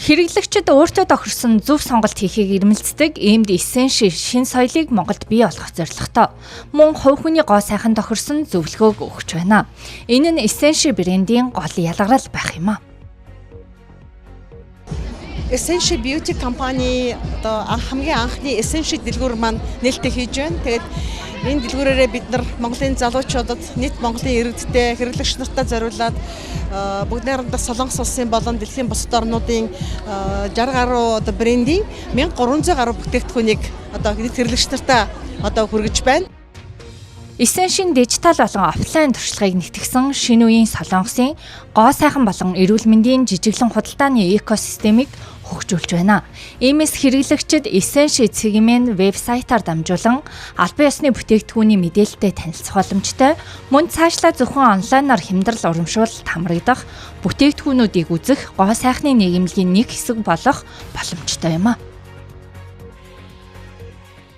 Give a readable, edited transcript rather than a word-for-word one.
Хэрэглэгчид өөртөө тохирсон зөв сонголт хийхийг эрмэлздэг иймд Essenshi шинэ соёлыг Монголд бий болгох зорилготой. Мөн хувь хүний гоо сайхан тохирсон зөвлөгөөг өгч байна. Энэ нь Essenshi брендийн гол ялгарал байх юм а. Essenshi Beauty компани одоо хамгийн анхны Essenshi дэлгүүр маань нээлттэй хийж байна. Тэгээд энэ дэлгүүрээрээ бид нар Монголын залуучуудад, нийт Монголын иргэдтэй, хэрэглэгч нартаа зориулаад бүгд найрамдах Солонгос улсын болон дэлхийн бусад орнуудын 60 гаруй одоо брендийн 1300 гаруй бүтээгдэхүүнийг одоо нийт хэрэглэгч нартаа одоо хүргэж байна. Essenshi-ийн дижитал болон офлайн туршлагыг нэгтгсэн шинэ үеийн Солонгосын гоо сайхан болон эрүүл мэндийн жижиглэн худалдааны экосистемийг хөгжүүлж байна. Иймээс хэрэглэгчид Essenshi цэг mn вебсайтаар дамжуулан албан ёсны бүтээгдэхүүний мэдээлэлтэй танилцах боломжтой. Мөн цаашлаа зөвхөн онлайнаар хямдрал урамшуулалт хамрагдах бүтээгдэхүүнүүдийг үзэх, гоо сайхны нийгэмлэгийн нэг хэсэг болох боломжтой юм а.